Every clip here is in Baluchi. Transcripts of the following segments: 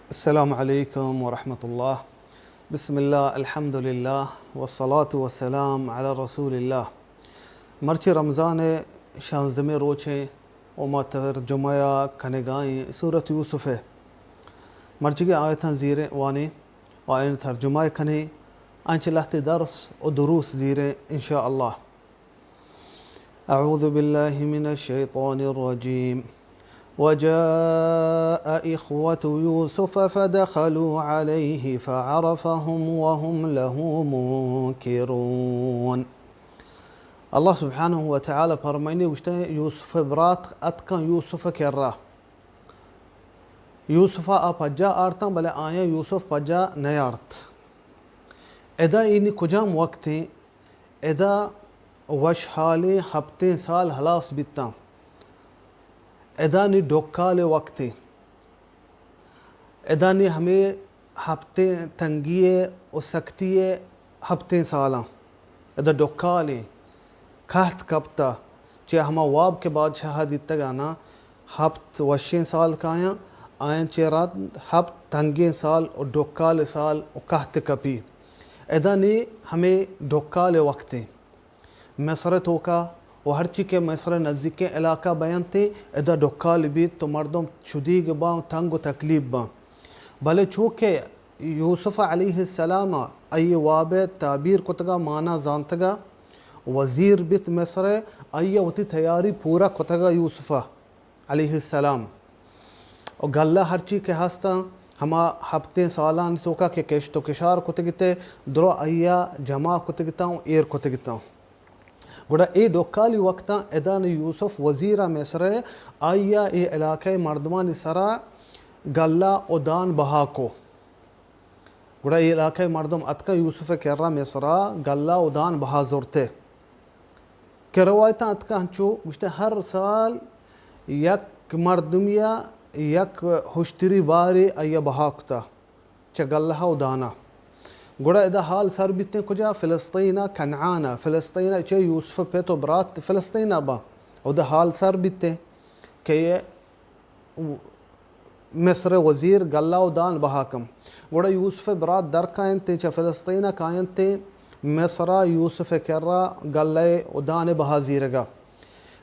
السلام علیکم ورحمۃ اللہ۔ بسم اللہ، الحمدللہ، والصلاة والسلام علی رسول اللہ۔ مرچی رمضان شانزدہمی روچیں و ما ترجمہ کنگائیں سورت یوسف۔ مرچگی آیتاں زیریں وانیں و آیان ترجمہ کنیں، انچ لہتے درس و دروس زیریں انشاءاللہ۔ أعوذ بالله من الشيطان الرجيم. وجاء إخوة يوسف فدخلوا عليه فعرفهم وهم له منكرون. اللہ سبحانہ و تعالی فرمائنی، گوشتے، یوسف برات اتکاں یوسف کرا۔ یوسف آ پجا آرتاں، بلے آیاں یوسف پجا نیارت۔ ادا اینی کجام وقتیں؟ ادا وشحالیں ہپتیں سال ہلاس بیتاں۔ ادا نی ڈکال وقتیں۔ ادا نی ہمے ہپتیں تنگی و سختی ہپتیں سالاں۔ ادا ڈکالیں۔ کہت کپتا، چہ ہما واب کہ بادشاہ دیتگ آناں، ہپت وشیں سال کایاں، آیاں چہ رند ہپت تنگیں سال و ڈکال سال و کہت کپی۔ ادا نی ہمے ڈکال وقتیں۔ مصر توکا و ہرچی کہ مصر نزیکیں علاقہ بینتیں، ادا ڈکال بیت تو مردم شدیگ باں، تنگ و تکلیف باں۔ بلے چونکہ یوسف علیہ السلام ء آئی واب ء تعبیر کتگ ء مانا زانتگ ء وزیر بیت مصر ء، آئی ء وتی تیاری پورا کتگ ء یوسف ء علیہ السلام۔ و گلہ ہرچی کہ ہستاں، ہما ہپتیں سالانی توکا کہ کشت و کشار کتگتے، درو آئی ء جمع کتگتاں و ایر کتگتاں۔ گڑا اے ڈکالی وقتاں ادا نی یوسف وزیر ء مصر ء، آئی ء اے علاقہ ء مردمانی سرا گلہ و دان بہا کو۔ گڑا اے علاقہ ء مردم اتکاں یوسف ء کرا مصر ء گلہ و دان بہا زرتے۔ کہ روایتاں اتکاں انچو گوشتے، ہر سال یک مردمی ء یک ہشتری بارے آئی ء بہا کتا۔ چہ گلہ و دانا۔ گڑا ادا حال سر بیتیں کجا؟ فلسطین ء کنعان ء۔ فلسطین ء چہ یوسف ء پت و برات فلسطین ء باں۔ اودا حال سر بیتیں کہ اے مصر ء وزیر گلہ و دان بہا کم۔ گڑا یوسف ء برات در کاینتیں چہ فلسطین ء کاینتیں مصر ء یوسف ء کرا گلہ و دان ء بہا زیرگا۔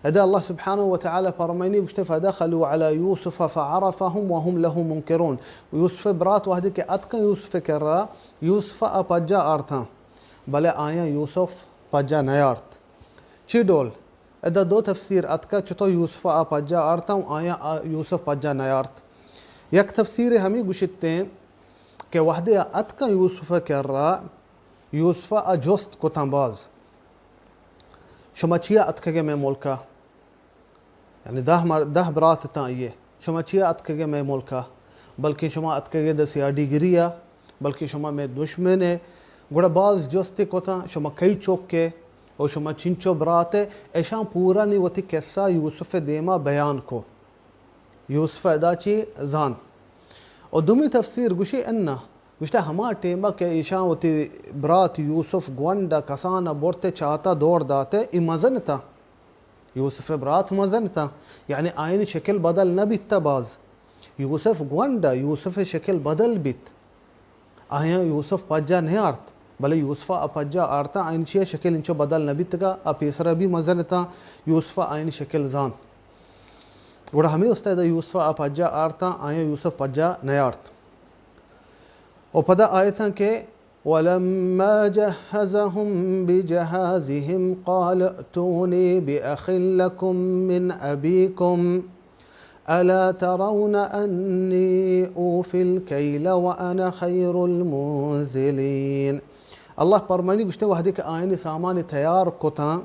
ادا اللہ سبحانہ و تعالی فرمائنی، گوشتے، فدخلوا علی یوسف فعرفهم وهم له منکرون۔ یوسف برات وہدے کہ اتکن یوسف کرا، یوسف ء پجا آرتاں، بلے آیاں یوسف پجا نیارت۔ چی ڈول؟ ادا دو تفسیر اتکا، چتو یوسف ء پجا آرتاں و آیاں آ-، یوسف پجا نیارت۔ یک تفسیر ہمی گوشتیں کہ وہدے اتکن یوسف کرا، یوسف ء جست کتاں باز، شما چیا اتکگے مئے ملک ء؟ یعنی دہ مر-، دہ برات اتاں آئی ء، شما چیا اتکگے مئے ملک ء؟ بلکیں شما اتکگے دہ سیاڈیگری ء، بلکیں شما مئے دشمن ء۔ گڑا باز جستے کتاں، شما کئی چک ء و شما چنچو برات ء؟ اشاں پورا نی وتی قصہ یوسف ء دیما بیان کو۔ یوسف ء ادا چی زانت۔ و دومی تفسیر گوشی انا، گوشتہ ہما ٹیم ء کہ ایشاں وتی برات یوسف گونڈ ء کسان ء برت ء چات ء دور دات ء اے مزن اتاں۔ یوسف ء برات مزن اتاں، یعنی آیانی شکل بدل نہ بیت باز۔ یوسف گونڈ ء یوسف ء شکل بدل بیت۔ آیاں یوسف پجا نیارت، بلے یوسف ء پجا آرتاں، آیانی چیا شکل انچو بدل نہ بیتگا، آ پیسرا بھی مزن اتاں، یوسف ء آیانی شکل زانت۔ گڑا ہمے استاد یوسف ء پجا آرتاں، آیاں یوسف پجا نیارت۔ و پدا آیتاں کہ ولما جهزهم بجهازهم قال ائتوني بأخ لكم من أبيكم ألا ترون أني أوفي الكيل وأنا خير المنزلين۔ اللہ پرمانی گوشتے، وہدے کہ آیانی سامان تیار کتاں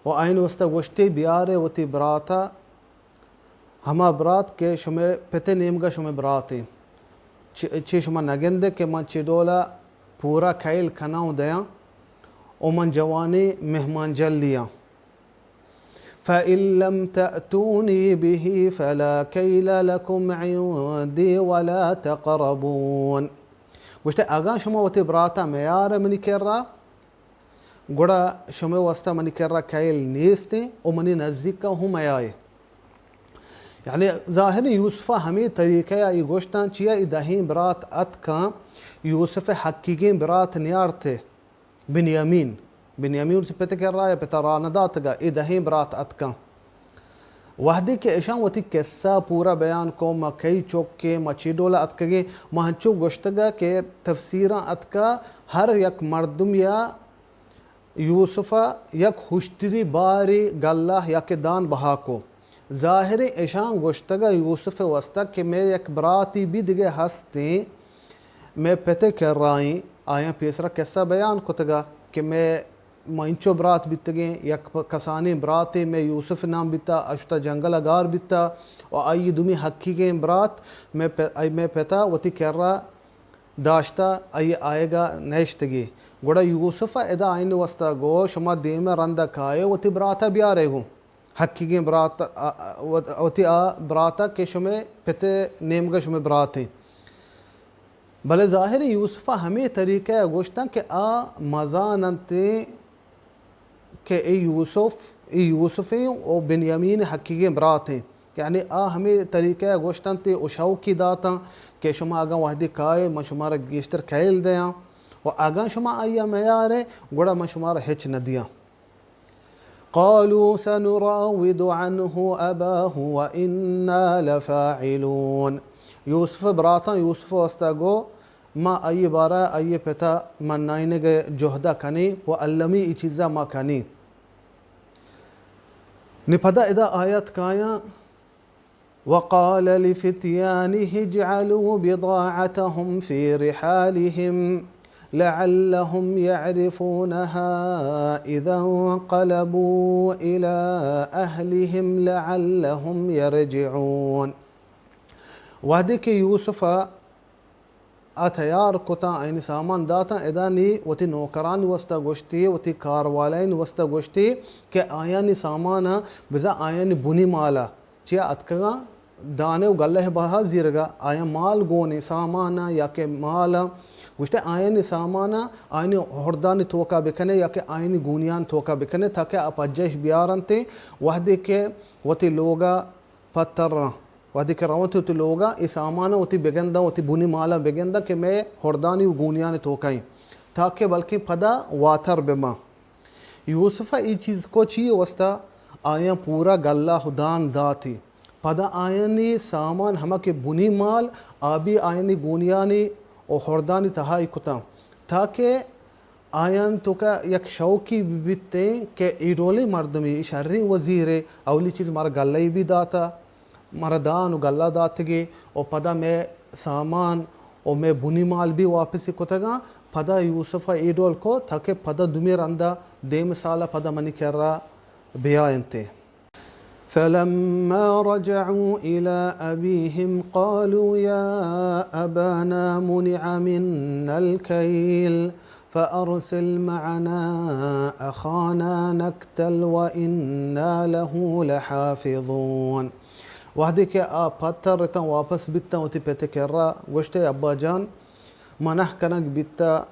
و آیانی واسطہ گوشتے، بیارے وتی براتا، ہما برات کہ شمئے پت ء نیمگا شمئے برات انت، چ-، چے شما نگندے کہ من چے ڈولا پورا کیل کناں و دیاں و من جوانیں مہمان جلی آں۔ فإن لم تأتوني به فلا كيل لكم عندي ولا تقربون۔ گوشتے، اگاں شما وتی براتا میار منی کرا، گڑا شمئے واسطہ منی کرا کیل نیستیں و منی نزیکا ہوں میائے۔ یعنی ظاہر یوسف ءَ ہمے طریقہ ءَ اے گوشتاں، چیا اے دہیں برات اتکاں، یوسف ءِ حقیقیں برات نیارت بنیامین۔ بنیامین وتی پت ءِ کرا یا پت ءَ را نہ داتگ ءَ، اے دہیں برات اتکاں۔ وہدے کہ اشاں وتی قصہ پورا بیان کو، ما کئی چک ایں، ما چی ڈول ءَ اتکگیں، ما ہنچو گوشتگ ءَ کہ تفسیراں اتکا ہر یک مردم یا یوسف ءَ یک ہشتری بارے گلہ یا کہ دان بہا کو۔ ظاہریں اشاں گوشتگ ءَ یوسف ءِ واسطہ کہ مئے یک براتے بی دگہ ہستیں، مئے پت ءِ کرائیں، آیاں پیسرا قصہ بیان کتگ ءَ کہ مئے، ما انچو برات بیتگیں، یک پ-، کسانیں براتے مئے یوسف نام بیتا، اشتا جنگل ءَ گار بیتا، و آئی دومی حقیقیں برات مئے پ-، آئی مئے پتا وتی کرا داشتہ، آئی آیگ ءَ نہشتگی۔ گڑا یوسف ءَ ادا آئین واسطہ گو، شما دیم ءَ رند ءَ کائے، وتی برات ءَ بیارے گوں۔ حقیقیں برات، آ، آ، وت-، وتی آ برات ءَ کہ شمے پت ءِ نیمگ ءَ شمے برات ایں۔ بلے ظاہر یوسف ءَ ہمے طریقہ ءَ گوشتاں کہ آ مزان انت کہ اے یوسف، اے یوسف ایں و بنیامین حقیقیں برات ایں۔ یعنی آ ہمے طریقہ ءَ گوشتنت و شوقی داتاں کہ شما اگاں وہدے کائے، من شمارا گیشتر کئیل دیاں، و اگاں شما آئی ءَ میارے، گڑا من شمارا ہچ نہ دیاں۔ قالوا سنراود عنه أباه وإنا لفاعلون۔ یوسف ءِ براتاں یوسف ءِ واسطہ گو، ما آئی بارہ، آئی پتا منائینگ ءِ جہد ءَ کنیں و المی اے چیز ءَ ما کنیں۔ نی پدا ادا آیت کایاں، وقال لفتيانه اجعلوا بضاعتهم في رحالهم لعلهم يعرفونها إذا انقلبوا إلى أهلهم لعلهم يرجعون۔ وہدے کہ یوسف ءَ آ تیار کتاں، آیانی سامان داتاں، ادا نی وتی نوکرانی واسطہ گوشتی، وتی کاروالانی واسطہ گوشتی کہ آیانی سامان ءَ بزاں آیانی بنی مال ءَ چیا اتکگاں، دانے و گلہ بہا زیرگا، آیاں مال گونے، سامان ءَ یا کہ مال ءَ، گوشتے آیانی سامان ءَ آیانی ہردانی توکا بکنے یا کہ آیانی گونیان توکا بکنے، تاکہ آ پجش بیارنتے، وہدے کہ وتی لوگا پہ تراں۔ وہدے کہ رونت وتی لوگا، اے ساماناں وتی بگنداں، وتی بنی مالاں بگنداں کہ مئے ہردانی و گونیانی توکا ایں، تاکہ بلکیں پدا واتر بباں۔ یوسف ءَ اے چیز کو چی واسطہ؟ آیاں پورا گلہ و دان داتی۔ پدا آیانی سامان ہما کہ بنی مال، آ بی آیانی گونیانی و ہردانی تہا ای کتاں، تاکہ آیان توکا یک شوقی بیتیں کہ اے ڈولیں مردمے، اے شریں وزیرے، اولی چیز مارا گلہ بی داتا، مارا دان و گلہ داتگے و پدا مئے سامان و مئے بنی مال بی واپسی کتگاں۔ پدا یوسف ءَ اے ڈول کو تاکہ پدا دومی رندا دیم سالا پدا منی کرا بیا انتے۔ فلما رجعوا إلى أبيهم قالوا يا أبانا منع منا الكيل فأرسل معنا أخانا نكتل وإنا له لحافظون۔ وہدے کہ آ پتر اتاں، واپس بیتاں وتی پت کرا، گوشتے، ابا جان، منع کنگ بیتا،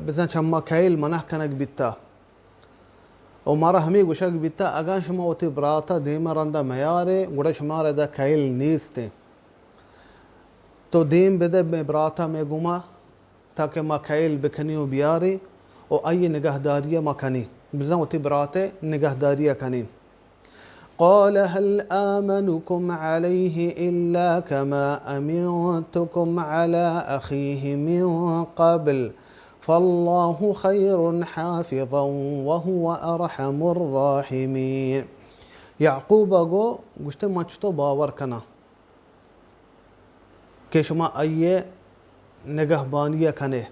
بزاں چما کئیل منع کنگ بیتا۔ و مارا ہمے گوشگ بیتا، اگاں شما وتی براتا دیم ءَ رندا میارے، گڑا شمارا ادا کئیل نیستیں۔ تو دیم بدے مئے براتا مئے گوما، تاکہ ما کئیل بکنیں و بیاریں و آئی نگہداری ءَ ما کنیں۔ بزاں وتی برات ءِ نگہداری ءَ کنیں۔ قال هل آمنكم عليه إلا كما أمنتكم على أخيه من قبل فالله خير حافظا وهو أرحم الراحمين۔ یعقوب ءَ گو گوشتے، من چتو باور کناں کہ شما آئی ءِ نگہبانی ءَ کن ئے،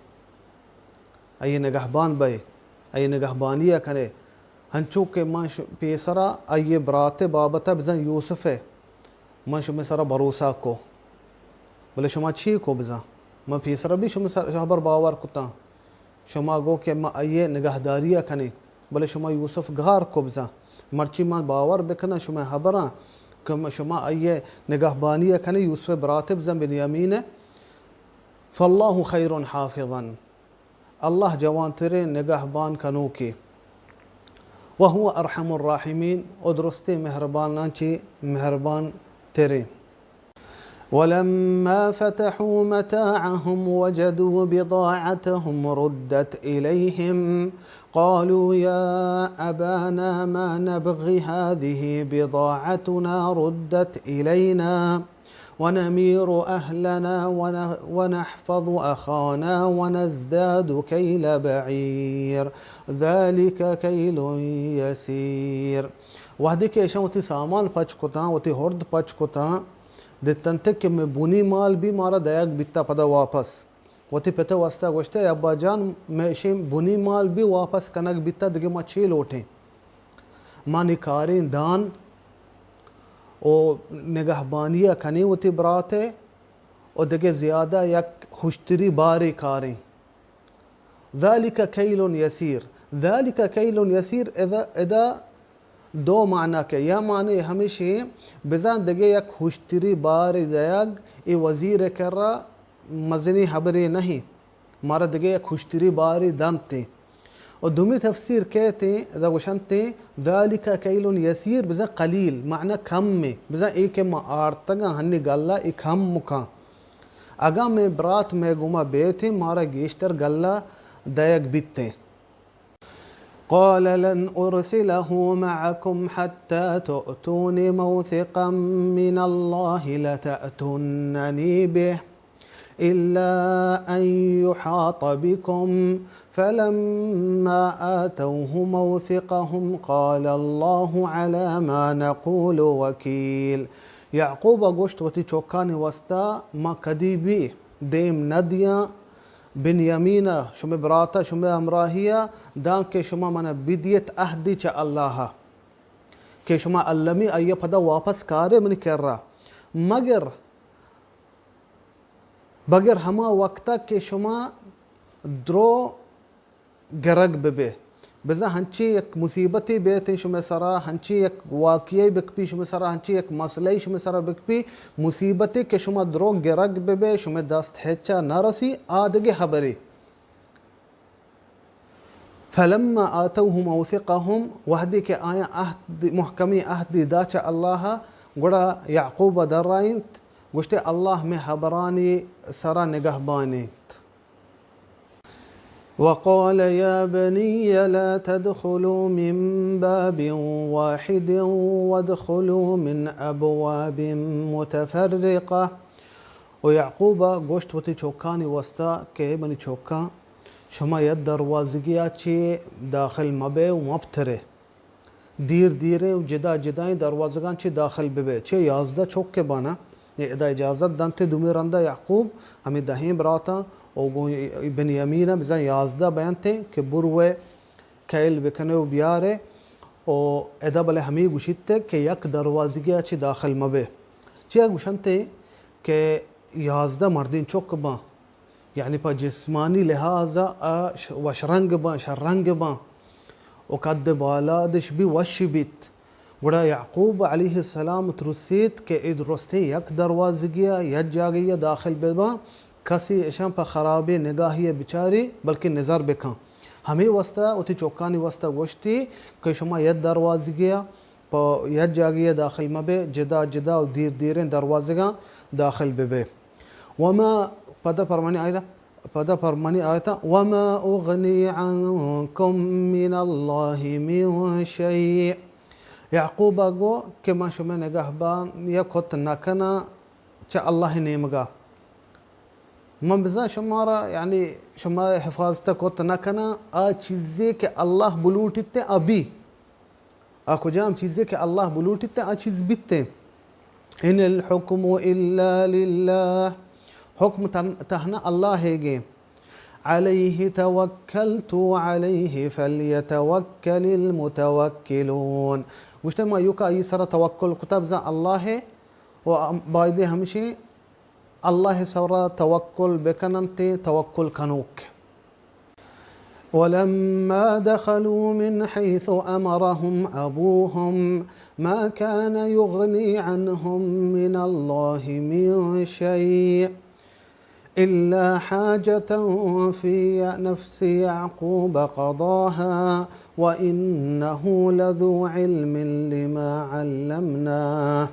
آئی ءِ نگہبان بئے، آئی ءِ نگہبانی ءَ کن ئے، ہنچو کہ من ش-، پیسرا آئی ءِ برات ءِ بابت ءَ بزاں یوسف ءَ من شمئے سرا بھروسہ کو، بلے شما چی کو بزاں؟ من پیسرا بھی شمئے سر-، ہبر باور کتاں۔ شما گو کہ ما آئی ءِ نگہداری ءَ کنیں، بلے شما یوسف گار کو بزاں۔ مرچی من باور بکناں شمئے ہبراں کہ ما، شما آئی ءِ نگہبانی ءَ کنیں، یوسف ءِ برات ءَ بزاں بنیامین ءَ۔ فاللہ خیر حافظا، اللہ جوانتریں نگہبان کنوکے۔ وهو أرحم الراحمين، و درستیں مہرباناں چی مہربان تریں۔ ولما فتحوا متاعهم وجدوا بضاعتهم ردت إليهم قالوا يا أبانا ما نبغي هذه بضاعتنا ردت إلينا ونمير أهلنا ون-، ونحفظ أخانا ونزداد كيل بعير ذلك كيل يسير۔ وہدے کہ ایشاں وتی سامان پچ کتاں، وتی ہرد پچ کتاں، دتنتے کہ مئے بنی مال بھی مارا دئیگ بیتا پدا واپس۔ وتی پت ء واسطہ گوشتے، ابا جان، مئے اشیں بنی مال بھی واپس کنگ بیتا، دگہ ما چے لوٹیں؟ ما نی کاریں دان و نگہبانی ء کنیں وتی برات ء و دگہ زیادہ یک ہشتری بارے کاریں۔ ذلك كيل يسير۔ ذلك كيل يسير، ادا، ادا دو معنی کہ یا معنی ہمیشیں، بزاں دگہ یک ہشتری بارے دئیگ اے وزیر ء کرا مزنیں ہبرے نہ ایں۔ مارا دگہ یک ہشتری بارے دنت ایں۔ و دومی تفسیر کیت ایں، ادا گوشنت ایں، ذلك كيل يسير، بزاں قلیل، معنی کم ایں، بزاں اے کہ ما آرتگاں ہنی گلہ اے کم مکاں۔ اگاں مئے برات مئے گوما بیت ایں، مارا گیشتر گلہ دئیگ بیت ایں۔ قال لن أرسله معكم حتى تؤتون موثقا من الله لتأتونني به إلا أن يحاط بكم فلما آتوه موثقهم قال الله على ما نقول وكيل۔ یعقوب ء گوشت وتی چکانی واسطہ، ما کدی بھی دیم نہ دیاں بنیامین ء، شمئے برات ء، شمئے ہمراہی ء، دانکہ شما من ء بدیت عہدے چہ اللہ ء، کہ شما المی آئی ء پدا واپس کارے منی کرا، مگر، بگر ہما وقت ء کہ شما درو گرگ بہ بئے۔ بزاں ہنچیں یک مصیبتے بیت ایں شمئے سرا، ہنچیں یک واقعے بکپی شمئے سرا، ہنچیں یک مسئلہ شمئے سرا بکپی، مصیبتے کہ شما درو گرگ بہ بئے، شمئے دست ہچا نہ رسی، آ دگہ ہبرے۔ فلما آتوه موثقهم، وہدے کہ آیاں عہد، محکمیں عہدے دا چہ اللہ ء، گڑا یعقوب ء درائینت، گوشتے، اللہ مئے ہبرانی سرا نگہبان انت۔ وقال يا بني لا تدخلوا من باب واحد وادخلوا من أبواب متفرقة۔ و یعقوب ء گوشت وتی چکانی واسطہ کہ اے منی چکاں، شما یک دروازگی ء چہ داخل مبئے و مپترے۔ دیر دیریں و جدا جدائیں دروازگاں چہ داخل بہ بئے۔ چہ یازدہ چک ء باناں ادا اجازت دنت۔ دومی رندا یعقوب ہمے دہیں براتاں و گوں بنیامین ء بزاں یازدہ بینت کہ بروئے کیل بکنے و بیارے و ادا بلے ہمے گوشیت کہ یک دروازگے ء چہ داخل مبئے۔ چیا گوشنت کہ یازدہ مردین چک باں، یعنی پہ جسمانی لحاظ ء آ ش-، وشرنگ باں، شررنگ باں و قد بالادش بھی وش بیت۔ گڑا یعقوب علیہ السلام ترسیت کہ اے درستیں یک دروازگی ء یک جاگہی ء داخل بہ باں، کسی اشاں پہ خرابیں نگاہی ء بچاری، بلکہ نظر بکن۔ ہمے واسطہ وتی چکانی واسطہ گوشتی کہ شما یک دروازگی ء پہ یک جاگہی ء داخل مبئے، جدا جدا و دیر دیریں دروازگاں داخل بہ بئے۔ وما، پدا پرمانی آیتا، پدا پرمانی آیتا، وما اغنی عنکم من اللہ من شیء۔ یعقوب ء گو کہ من شمئے نگہبان یا کت نہ کناں چہ اللہ ء نیمگا۔ من بزاں شمارا، یعنی شما حفاظت کت نہ کناں، آ چیزے کہ اللہ بلوٹیت آ بی۔ آ کجام چیزے کہ اللہ بلوٹیت آ چیز بیت۔ ان الحکم الا للہ۔ حکم تن-، تہنا اللہ ء گیں۔ علیہ توکلت و علیہ فلیتوکل المتوکلون۔ گوشتے ما یوکا آئی سرا توکل کتا بزاں اللہ ء و بایدے ہمشیں اللہ ء سرا توکل بکننت توکل کنوک۔ ولما دخلوا من حيث أمرهم أبوهم ما كان يغني عنهم من الله من شيء إلا حاجة في نفس يعقوب قضاها وإنه لذو علم لما علمناه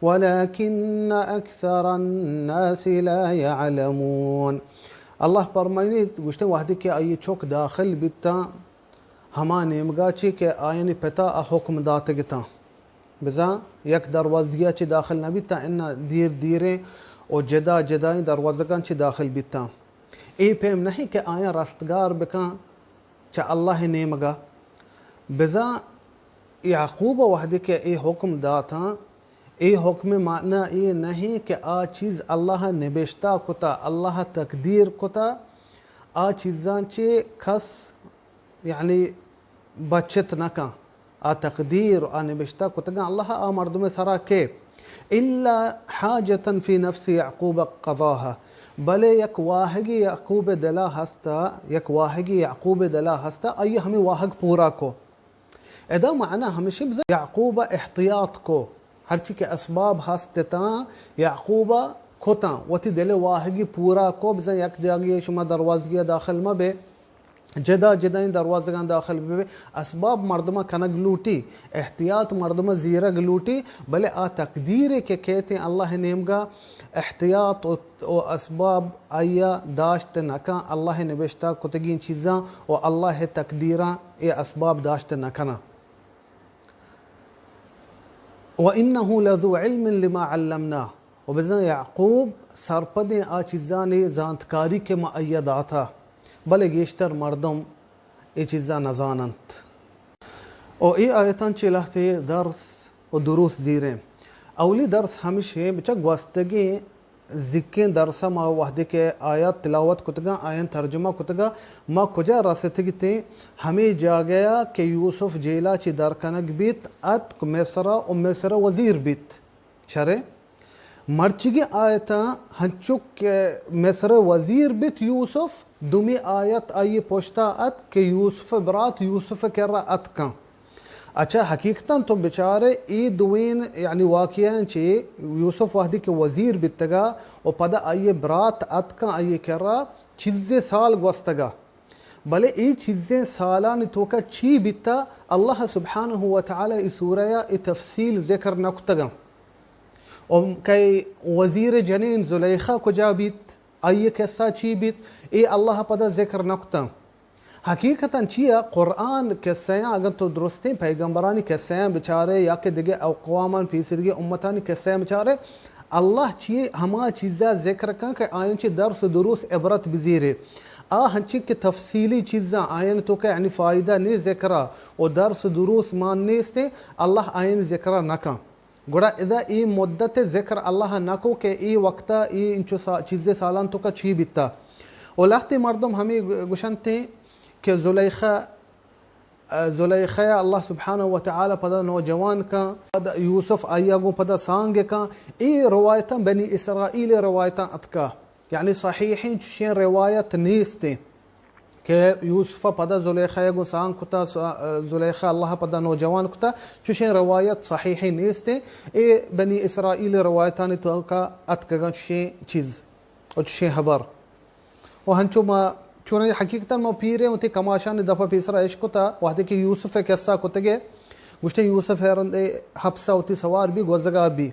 ولكن أكثر الناس لا يعلمون. اللہ پرمائنیت، گوشتے وہدے کہ آئی چک داخل بیتاں ہما نیمگا چی کہ آیانی پتا آ حکم داتگتاں، بزاں یک دروازگیا چی داخل نہ بیتاں، اناں دیر دیریں و جدا جدائیں دروازگاں چی داخل بیتاں۔ اے پیم نہیں کہ آیاں رستگار بکاں چہ اللہ نیمگا۔ بزاں یعقوب وہدے کہ اے حکم داتاں، اے حکم معنی اے نہیں کہ آ چیز اللہ نبشتہ کتا، اللہ تقدیر کتا، آ چیزاں چی کس یعنی بچت نہ کن۔ آ تقدیر، آ نبشتہ کتگاں اللہ آ مردم سرا کہ الا حاجة في نفس يعقوب قضاها، بلے یک واہگی یعقوب دلا ہستا، یک واہگی یعقوب دلا ہستا، آئی ہمیں واہگ پورا کو۔ ادا معنی ہمشی بزاں یعقوب احتیاط کو، ہرچی کہ اسباب ہست تاں یعقوب کتاں، وتی دل واہگی پورا کو، بزاں یک جاگی شما دروازگی داخل مہ بے، جدا جدائیں دروازگاں داخل بہ بے۔ اسباب مردماں کنگ لوٹی، احتیاط مردماں زیرگ لوٹی، بلے آ تقدیرے کہ کیتیں اللہ نیمگا احتیاط و، و اسباب آئیا داشت نہ کن، اللہ نبشتہ کتگیں چیزاں و اللہ تقدیراں اے اسباب داشت نہ کناں۔ وإنه لذو علم لما علمناه، و بزاں یعقوب سرپدیں آ چیزانی زانتکاری کہ ما آئیا داتا، بلے گیشتر مردم اے چیزاں نزاننت۔ و اے آیتاں چہ لہتے درس و دروس زیریں۔ اولی درس ہمشیں، بچہ گوستگیں زیکیں درسا ما وہدے کہ آیات تلاوت کتگاں، آیان ترجمہ کتگا، ما کجا رستگتیں؟ ہمے جاگہا کہ یوسف جیلا چی در کنگ بیت، اتک مصرا و مصر وزیر بیت۔ شرے؟ مرچیگیں آیتاں ہنچک کہ مصر وزیر بیت یوسف، دومی آیت آئی پشتا ات کہ یوسف برات یوسف کرا اتکاں۔ اچھا، حقیقتاً تو بچارے اے دوین یعنی واقعہ چے یوسف وہدی کہ وزیر بیتگا و پدا آئی برات اتکاں آئی کرا چیزے سال گوستگا۔ بلے اے چیزیں سالانی توکا چی بیتا، اللہ سبحانہ و تعالی اے سورہ ء اے تفصیل ذکر نہ کتگاں۔ و کئے وزیر جنین زلیخا کجا بیت، آئی قصہ چی بیت، اے اللہ پدا ذکر نہ کتاں۔ حقیقتاً چیا قرآن قصیاں، اگر تو درستیں پیغمبرانی قصیاں بچارے یا کہ دگہ اقوامان پیسرگی امتانی قصیاں بچارے، اللہ چی ہما چیزا ذکر کن کہ آیان چی درس و دروس عبرت بزیرے۔ آ ہنچی کہ تفصیلی چیزاں آیان توکا یعنی فائدہ نی ذکرا و درس و دروس مان نیستیں، اللہ آیان ذکرا نہ کن۔ گڑا ادا اے مدت ذکر اللہ نہ کو کہ اے وقتا اے انچو سا-، چیزے سالان توکا چی بیتا۔ و لہتے مردم ہمیں گوشنتیں کہ زلیخہ زلیخہ ء اللہ سبحانہ و تعالی پدا نوجوان کن، پدا یوسف آئی ء گوں پدا سانگ کن۔ اے روایتاں بنی اسرائیل ء روایتاں اتکا، یعنی صحیحیں چشیں روایت نیستیں کہ یوسف ء پدا زلیخہ ء گوں سانگ کتا، س-، زلیخہ اللہ پدا نوجوان کتا، چشیں روایت صحیحیں نیستیں۔ اے بنی اسرائیل ء روایتانی توکا اتکگاں چشیں چیز و چشیں ہبر۔ و ہنچو ما چونائی حقیقتاً ما پیریں وتی کماشانی دپا پیسرا اشکتا، وہدے کہ یوسف ء قصہ کتگے، گوشتے یوسف ء رندے حبسا وتی سوار بی گوزگا بی۔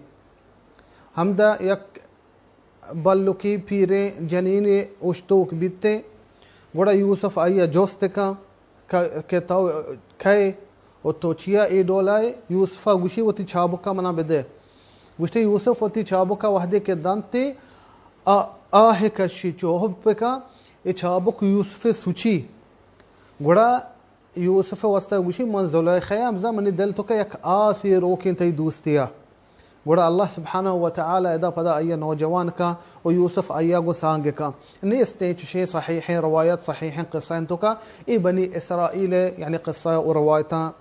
ہمدا یک بلکی پیریں جنینے اوشتوک بیتے، گڑا یوسف آئی ء جست کن، کہ، کہ تو کئے و تو چیا اے ڈولائے؟ یوسفا گوشی وتی چابکا منا بدے۔ گوشتے یوسف وتی چابکا وہدے کہ دنتے، آ، آہ کشی چو حب پکا، اے چابک یوسف سوچی۔ گڑا یوسف واسطہ گوشی من زلیخہ ء ہمزہ منی دل تو کہ یک آسی روکیں تئی دوستی ء۔ گڑا اللہ سبحانہ و تعالی ادا پدا آئی ء نوجوان کن و یوسف آئی ء گوں سانگ کن۔ نیستیں چشیں صحیحیں روایت، صحیحیں قصہ انت توکا اے بنی اسرائیل ء یعنی قصہ و روایتاں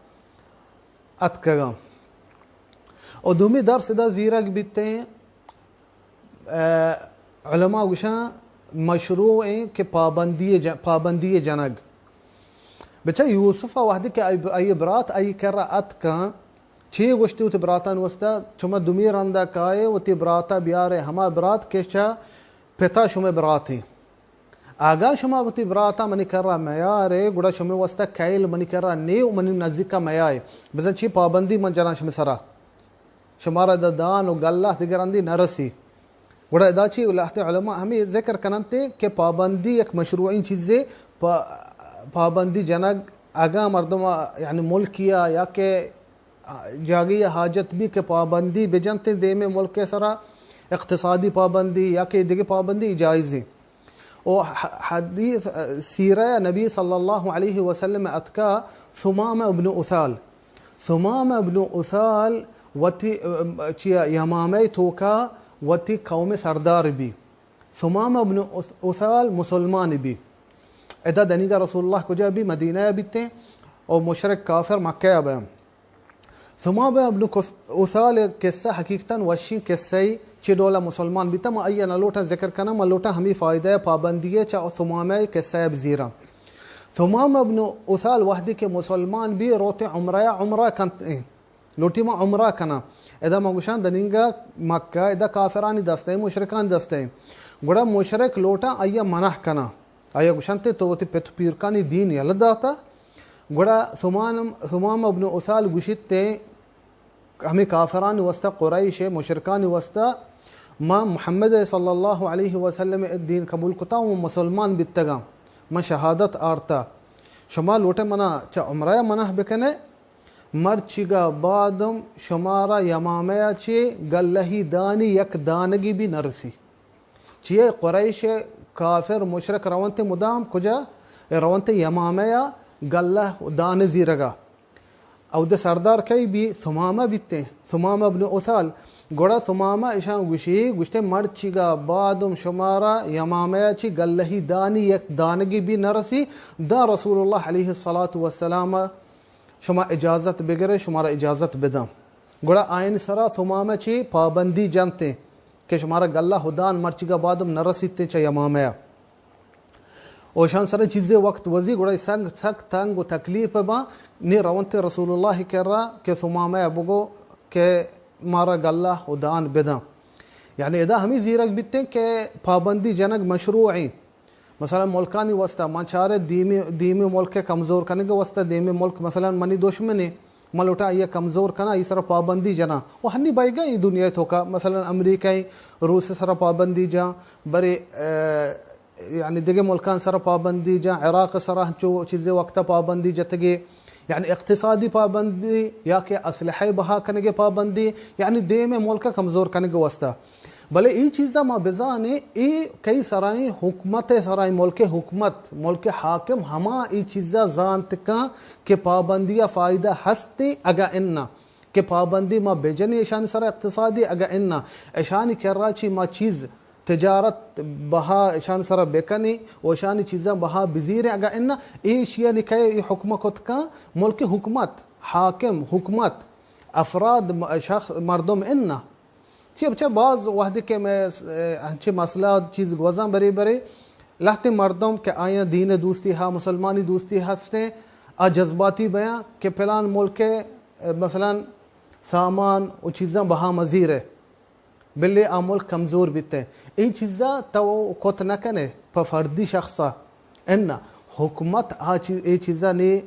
اتکگاں۔ و دومی درس ادا زیرگ بیتیں، ء، علماء گوشاں مشروع ایں کہ پابندی ج-، پابندی جنگ۔ بچہ یوسف ء وہدے کہ آئی، آئی برات آئی کرا اتکاں، چے گوشتی وتی براتان واسطہ، چما دومی رندا کائے وتی براتا بیارے، ہما برات کہ چہ پتا شمئے براتیں۔ اگاں شما وتی براتا منی کرا میارے، گڑا شمئے واسطہ کئیل منی کرا نے و منی نزیکا میائے۔ بزاں چی پابندی من جناں شمئے سرا۔ شمارا ادا دان و گلہ دگہ رندی نہ رسی۔ گڑا ادا چی لہتے علماء ہمے ذکر کننت کہ پابندی یک مشروعیں چیزے، پا-، پابندی جنگ اگاں مردم یعنی ملکیا یا کہ جاگہی حاجت بی کہ پابندی بجنت دیمے ملک سرا، اقتصادی پابندی یا کہ دگہ پابندی جائزیں۔ و ح-، حدیث، سیرہ نبی صلی اللہ علیہ وسلم اتکا ثمامہ ابن اثال۔ ثمامہ ابن اثال وتی، چیا، یمامہ توکا وتی قوم سردار بی۔ ثمامہ ابن اث-، اثال مسلمان بی۔ ادا دنیگا رسول اللہ کجا بی؟ مدینہ بیتیں۔ او مشرک کافر مکہ بی۔ ثمامہ ابن کث-، اثال قصہ حقیقتاً وشیں قصہ ای۔ چی ڈولا مسلمان بیتا، ما آیا نہ لوٹاں ذکر کناں، ما لوٹاں ہمیں فائدہ پابندی چا ثمامہ قصہ بزیراں۔ ثمامہ ابن اثال وحدی کہ مسلمان بی، روت عمرہ، عمرہ کنت ایں۔ لوٹی ما عمرہ کناں۔ ادا ما گوشاں دنینگا مکہ ادا کافرانی دست ایں، مشرکانی دست ایں۔ گڑا مشرک لوٹاں آیا منع کناں۔ آیا گوشنت تو وتی پت پیرکانی دین یلہ داتا۔ گڑا ثمان-، ثمامہ ابن اثال گوشیت تے ہمیں کافرانی واسطہ، قریش مشرکانی واسطہ، ما محمد صلی اللہ علیہ وسلم دین قبول کتا و مسلمان بیتگاں۔ من شہادت آرتا۔ شما لوٹے منا چا عمرہ منع بکنے؟ مرچیگا بعدم شمارا یمامہ چے گلہی دانی یک دانگی بھی نرسی۔ چیئے قریش کافر مشرک رونت مدام کجا؟ رونت یمامہ گلہ دان زیرگا۔ اود سردار کئی بی؟ ثمامہ بیتے، ثمامہ ابن اثال۔ گڑا ثمامہ اشان گوشی، گوشتے مرچیگا بعدم شمارا یمامہ چی گلہی دانی یک دانگی بھی نرسی، دا رسول اللہ علیہ الصلاة والسلام شما اجازت بگرے، شمارا اجازت بداں۔ گڑا آئین سرا ثمامہ چی پابندی جنتے کہ شمارا گلہ ہدان مرچیگا بعدم نرسیتے چا یمامہ۔ اوشان سرا چیزے وقت وزی گڑا سنگ سک تنگ و تکلیف با، نی رونتے رسول اللہ کرا کہ ثمامہ بگو کہ مارا گلہ ہدان بداں۔ یعنی ادا ہمیں زیرگ بیتے کہ پابندی جنگ مشروع ہیں۔ مثلاً ملکانی واسطہ من چارے دیمی، دیمی ملک کمزور کنگ واسطہ، دیمی ملک مثلاً منی دشمنے، من لوٹا آئی کمزور کنا، ای سر پابندی جنا۔ و ہنی بایگا ای دنیا توکا مثلاً امریکہ، روس سر پابندی جا، برے، اه، یعنی دگہ ملکان سر پابندی جا، عراق سر ہنچو چیزے وقت پابندی جتگے۔ یعنی اقتصادی پابندی یا کہ اسلحہ بہا کنگے پابندی، یعنی دیم ملک کمزور کنگ واسطہ۔ بلے ای چیزا ما بزانیں، ای کئی سرائیں حکومت سرائیں ملک حکومت، ملک حاکم ہما ای چیزا زانت کن کہ پابندی فائدہ ہستی اگا انا، کہ پابندی ما بجنی اشانی سر اقتصادی اگا انا، اشانی کرا چی ما چیز تجارت بہا اشان سرا بکنی و اشانی چیزاں بہا بزیریں اگا انا، ایشیانی کئے ای حکم کت کن؟ ملک حکومت، حاکم، حکومت، افراد، م-، شخص، مردم انا۔ چی بچہ باز وحدی کہ میں، اه، ہنچی مسئلہ چیز گوزاں بری بری، لہتے مردم کہ آیاں دین دوستی ہا، مسلمانی دوستی ہستیں، آ جذباتی بیاں کہ پلان ملک، اه، مثلاً سامان و چیزاں بہا مزیرے۔ بلے آ ملک کمزور بیت۔ اے چیزا تو کت نہ کنے پہ فردی شخصا۔ انا حکومت آ چیز، اے چیزا نے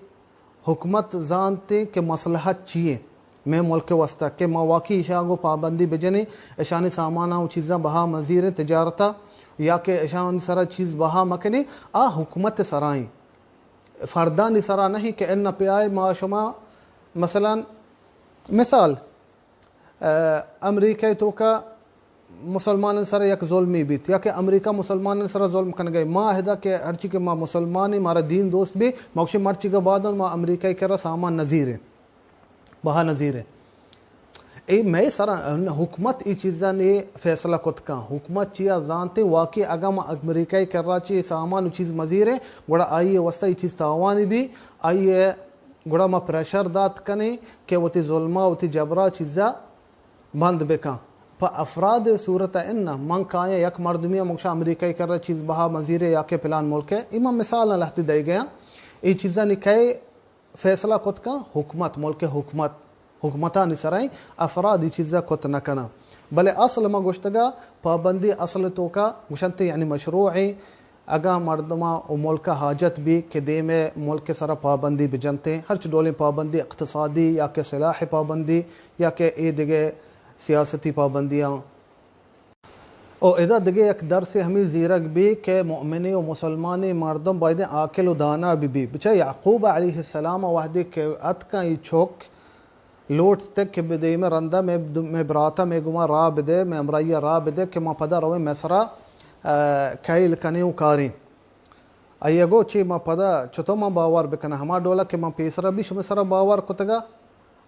حکومت زانتے کہ مصلحت چیے میں ملک واسطہ کہ ما واقعی اشاں گو پابندی بجنے، اشانی سامانا و چیزاں بہا مزیریں تجارتا یا کہ اشانی سرا چیز بہا مکنے، آ حکومت سرائیں، فردانی سرا نہیں کہ انا پہ آئے ما شما مثلاً مثال اه، امریکہ توکا مسلمانان سر یک ظلمی بیت یا کہ امریکہ مسلمانان سر ظلم کنگے، ما ہدا کہ ہرچی کہ ما مسلمانی مارا دین دوست بی، ما گوشی مرچی گا بعد ما امریکہ کرا سامان نزیرے، بہا نزیرے۔ اے مئے سر حکومت ای چیزاں نے فیصلہ کت کن۔ حکومت چیا زانتے واقعی اگاں ما امریکہ کرا چی سامان و چیز مزیرے، گڑا آئی واسطہ ای چیز تاوانی بی، آئی گڑا ما پریشر دات کنیں کہ وتی ظلما، وتی جبرا چیزا بند بکن۔ پہ افراد صورت ان من کایاں یک مردمی مگشا امریکہ کرا چیز بہا مزیرے یا کہ پلان ملک ہے، ای من مثال لہتی دے گیا۔ ای چیزانی کئے فیصلہ کت کن؟ حکومت، ملک حکومت، حکومتانی سرائیں افراد ای چیزا کت نہ کنن۔ بلے اصل ما گوشتگا پابندی اصل توکا گوشنتے، یعنی مشروع ایں۔ اگاں مردماں و ملک ء حاجت بی کہ دیم ء ملک ء سرا پابندی بجنتیں، ہرچ ڈولیں پابندی، اقتصادی یا کہ سلاح پابندی یا کہ اے دگہ سیاستی پابندیاں۔ او ادا دگہ یک درسے ہمے زیرگ بی کہ مؤمنیں و مسلمانیں مردم بایدیں عاقل و دانا بہ بی۔ بچار یعقوب علیہ السلام ء وہدے کہ اتکاں اے چک لوٹتگ کہ بہ دیم ء رندا مئے، مئے برات ء مئے گوما راہ بدے، مئے ہمراہی ء راہ بدے کہ ما پدا رویں مصر ء، ء، کئیل کنیں و کاریں۔ آئی ء گو چے ما پدا چتو ما باور بکناں؟ ہما ڈول ء کہ ما پیسرا بی شمئے سرا باور کتگا۔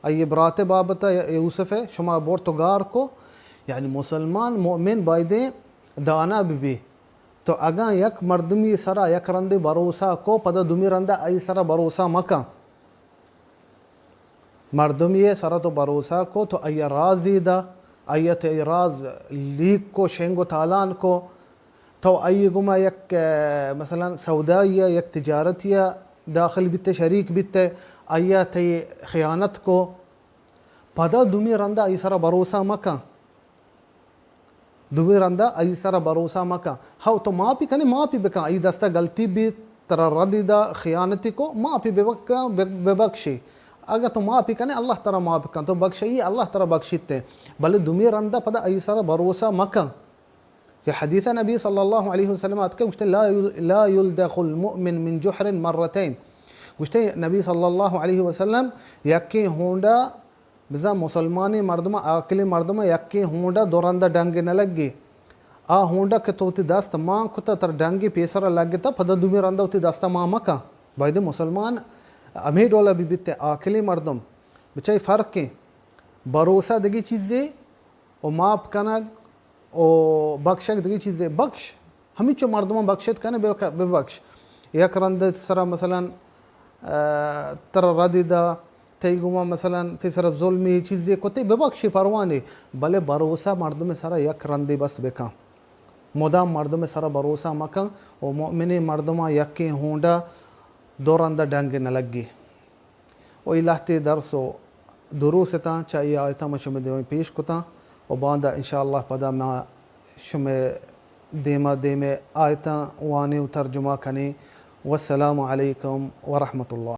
آئی ء برات ء بابت ء یوسف ء شما برت و گار کو۔ یعنی مسلمان مؤمن بایدیں دانا بہ بی۔ تو اگاں یک مردمی سرا یک رندے بھروسہ کو، پدا دومی رندا آئی سرا بھروسہ مکن۔ مردمی ء سرا تو بھروسہ کو، تو آئی ء رازے دا، آئی ء تئی راز لیک کو، شنگ و تالان کو، تو آئی ء گوما یک، ء، مثلاً سودائی ء، یک تجارتی ء داخل بیتے، شریک بیتے، آئی ء تئی خیانت کو، پدا دومی رندا آئی سرا بھروسہ مکن۔ دومی رندا آئی سرا بھروسہ مکن۔ ہو، تو ماپی کنے، ماپی بکن، آئی دستا غلطی بیت، ترا ردی دا، خیانتی کو، ماپی ببکن، ببخشی۔ اگہ تو ماپی کنے، اللہ ترا معاف کن، تو بخشی، اللہ ترا بخشیتے۔ بلے دومی رندا پدا آئی سرا بھروسہ مکن۔ کہ حدیث نبی صلی اللہ علیہ وسلم آتکے گوشتے، لا یل-، لا یلدغ المؤمن من جحر مرتین۔ گوشتے نبی صلی اللہ علیہ وسلم، یکیں ہونڈا بزاں مسلمانیں مردم ء، عاقلیں مردم ء یکیں ہونڈ ء دو رند ء ڈنگے نہ لگی۔ آ ہونڈ ء کہ تو وتی دست مان کت ء ترا ڈنگے پیسر ء لگت ء پدا دومی رند ء وتی دست ء مان مکن۔ باید مسلمان ہمے ڈول ء بہ بیت، عاقلیں مردم۔ بچائی فرق ایں۔ بھروسہ دگہ چیزے و معاف کنگ و بخشگ دگہ چیزے۔ بخش، ہمینچو مردماں بخشت کنے، بہ، ببخش۔ یک رند سرا مثلاً، ء، ترا ردی دا، تئی گوما مثلاً تئی سرا ظلمے چیزے کتے، ببخشی، پرواہ نے، بلے بھروسہ مردم سرا یک رندے بس بکن۔ مدام مردم سرا بھروسہ مکن و مؤمنیں مردماں یکیں ہونڈا دو رندا ڈنگ نہ لگی۔ و اے لہتے درس و دروس اتاں، چہ اے آیتاں من شمئے دیما پیش کتاں و باندا انشاءاللہ پدا ما شمئے دیما دیمے آیتاں وانیں و ترجمہ کنیں۔ والسلام علیکم ورحمۃ اللہ۔